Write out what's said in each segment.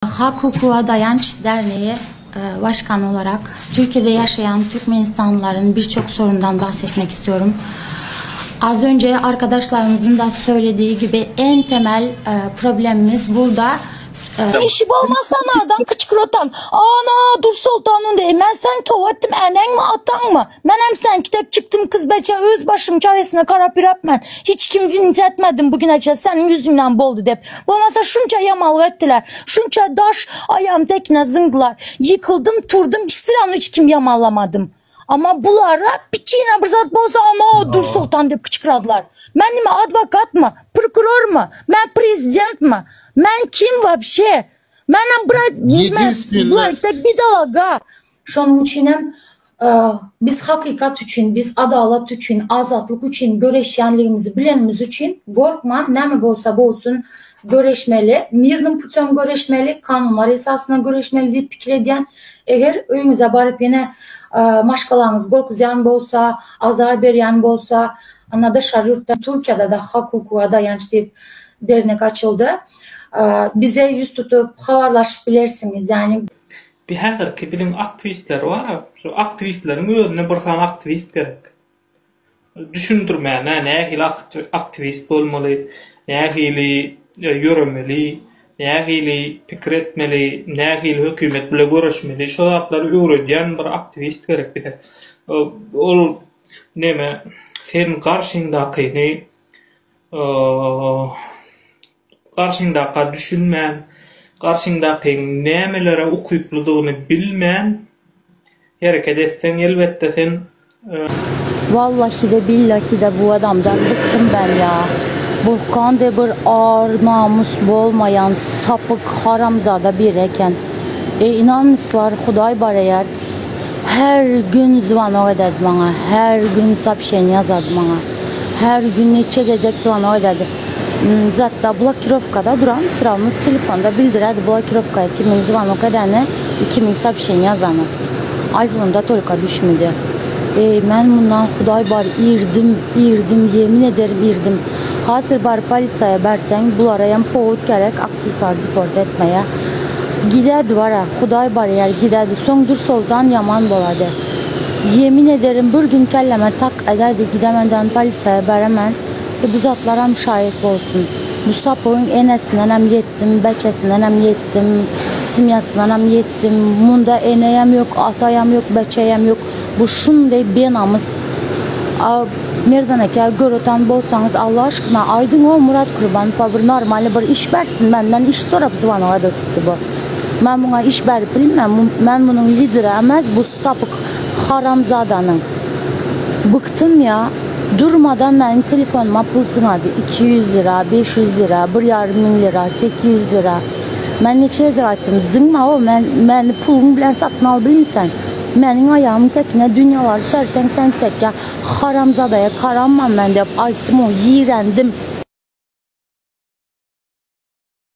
Hak Hukuka Dayanç Derneği e, Başkanı olarak Türkiye'de yaşayan Türkmenistanlıların birçok sorundan bahsetmek istiyorum. Az önce arkadaşlarımızın da söylediği gibi en temel e, problemimiz burada e, Işi bolmasa nadan kyçkyrotan. Ana Dursoltanyň deý, men seni toba etdim, eneňmi, ataňmy? Menem seňki dek çykdym kyz beçe öz başym çaresine garap ýürepmen. Hiç kim winit etmedim bu güne seniň ýüzüňden boldy dep. Bolmasa şunça ýamanlyk etdiler. Şunça daş aýam tekine zyňdylar. Ýykyldym, turdum, hiç hiç kim ýamanlamadym. Ama bulara piçine bir zat bolsa ama Dursoltan dep kyçkyradylar. Men nime adwokatmy, prokurormy, men prezidentmi? Men kim wapşe? Menem brat, Единственное- bular tek bir dalaga. Şonuň üçinem e, biz hakykat üçin, biz adalat üçin, azatlyk üçin göreşýänligimizi bilenimiz üçin gorkman näme bolsa bolsun göreşmeli, mirnym putem göreşmeli, kanunlar esasynda göreşmeli diýip pikir edýän. Eger öýüňize baryp ýene e, maşgalaňyz gorkuzýan bolsa, azar berýän bolsa, ana daşary ýurtda Türkiýede de hak hukuga daýanç diýip dernek açyldy. E, bize ýüz tutup habarlaşyp bilersiňiz. Yani Bi häzirki biziň aktiwistler bar-a, şu aktiwistleriň özüne bir sany aktiwist gerek. Düşündirmäne nähili aktiwist bolmaly, nähili ýöremeli, nähili pikir etmeli, nähili hökümet bile göreşmeli, şo zatlary öwredýän bir aktiwist gerek bize. Ol neme, sen garşyňdakyny Garşyňdaka düşünmän, garşyňdakyň nämelere ukyplydygyny bilmän hereket etseň, elbetde sen. Vallahi de billahi de bu adamdan bıktım ben ya. Bu kande bir ar namus bolmayan sapık haramzada bir eken. E inanmyslar Hudaý bar eğer. Her gün zvanok ederdi bana. Her gün сообщение yazardı bana. Her gün neçe gezek zvanok ederdi. Hmm, Zatda blokirovkada duran sıramı telefonda bildirerdi blokirovkaya kimin zvanok edeni, kimin сообщение yazanı. iPhone'da tolka düşmedi. E, men bundan Hudaý bar irdim, irdim, yemin ederim irdim. Hazır bar polisiýa berseň, bulara hem povod gerek aktivistleri deport etmeye. Giderdi var ha, Hudaý bar eğer giderdi. Soň Dursoltan yaman boladı. Yemin ederim bir gün kelleme tak ederdi gidemeden polisiýa beremen. E, bu zatlar hem şahit olsun. Bu sapığın enesinden hem yettim, beçesinden hem yettim, simyasından hem yettim. Munda eneyem yok, atayam yok, beçeyem yok. Bu şunday benamız. A, Merdan aka göretan bolsaňyz Allah aşkına aýdyň o Murat Kurbanowa bir normal bir iş bersin menden iş sorap zvanoga döküpdi bu. Men buna iş berip bilmem. Men bunun lideri emez bu sapık haramzadanyň. Bıktım ya. Durmadan benim telefonuma pul zyňady. 200 lira, 500 lira, 1,5 lira, 800 lira. Men neçe gezek aýtdym, zyňma o, men meni puluň bilen satyn al bilmisen. Meniň aýagymyň tekine dünýalary serseň sen tekge haramzadaya karanman men dep aýtdym o, ýirendim.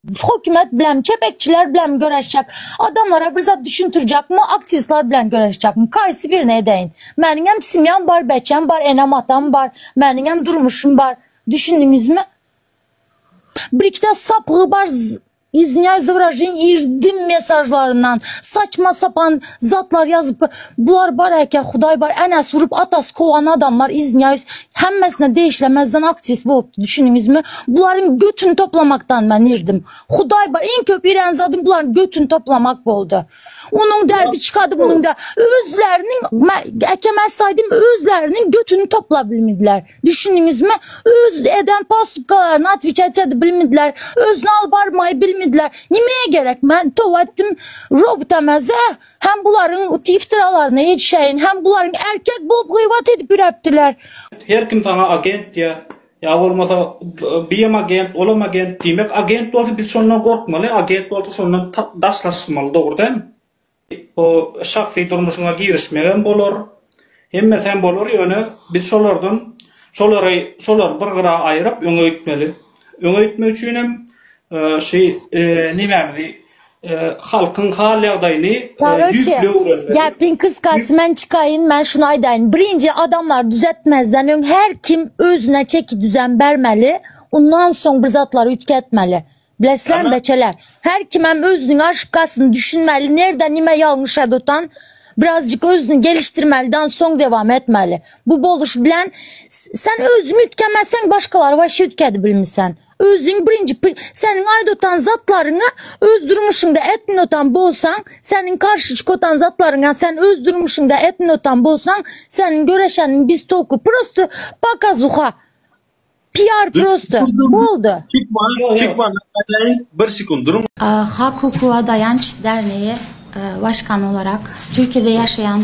Hökümet bilen, çepekçiler bilen göreşecek. Adamlara bir zat düşüntürecek mi? Aktivistler bilen göreşecek mi? Kayısı birine edeyin. Benim hem simyam var, beçem var, enem atam var. Benim hem durmuşum var. Düşündünüz mü? Bir iki de sapığı var. z- İzniyayiz выражение irdim mesajlarından. Saçma sapan zatlar yazıp bular bar eke Huday bar enes vurup atas kovan adamlar izniyayiz hemmesine değişlemezden aktivist bolup düşündünüz mü? Buların götünü toplamaktan ben irdim. Huday bar en köp iren zadım buların götünü toplamak boldu. Onun derdi çıkardı bunun da. Özlerinin ekemez saydım özlerinin götünü toplabilmediler. Düşündünüz mü? Öz eden pastukkalarını atviç etse bilmediler. Özünü al barmayı bilmediler. Nimeye gerek? Ben tova ettim robot emez Hem bunların iftiralarına yetişeyin hem bunların erkek bulup gıybat edip üreptiler. Her kim saňa agent diýýär, ýa bolmasa biem agent, olam agent diýmek, agent bolsa biz şondan gorkmaly, agent bolsa şondan daşlaşmaly, dogry dälmi? O şahsy durmuşyňa girişmegem bolar, hemmesem bolar, ýöne biz şolardan şolary şolary bir gyra aýryp öňe gitmeli. Öňe gitmek üçinem şu nemämizi halkyň hal ýagdaýyny Karoçe, düýpli öwrenmeli. Gepin kıskası men çıkayın men şunu aydayın. Birinci adamlar düzeltmezden ön her kim özüne çeki düzen bermeli. Ondan son bir zatları ütketmeli. Bilesizlermi beçeler? Her kimem özüniň aşypkasyny düşünmeli, nirde nime ýalňyş adotan birazjyk özüni gelişdirmelidan soň dewam etmeli. Bu boluş bilen sen özüň üýtgemeseň başgalary waşe üýtgedip bilmisen. Özüň birinji seniň aýdotan zatlaryňy öz durmuşyňda etminotan bolsaň, seniň karşy çykotan zatlaryňa sen öz durmuşyňda etminotan bolsaň, seniň göreşeniň biz tolku prosto pokazuha. PR prosto. Boldy. Çykma, çykma, bir sekund duruň. Hak Hukuka Dayanç Derneği Başkanı olarak Türkiye'de yaşayan.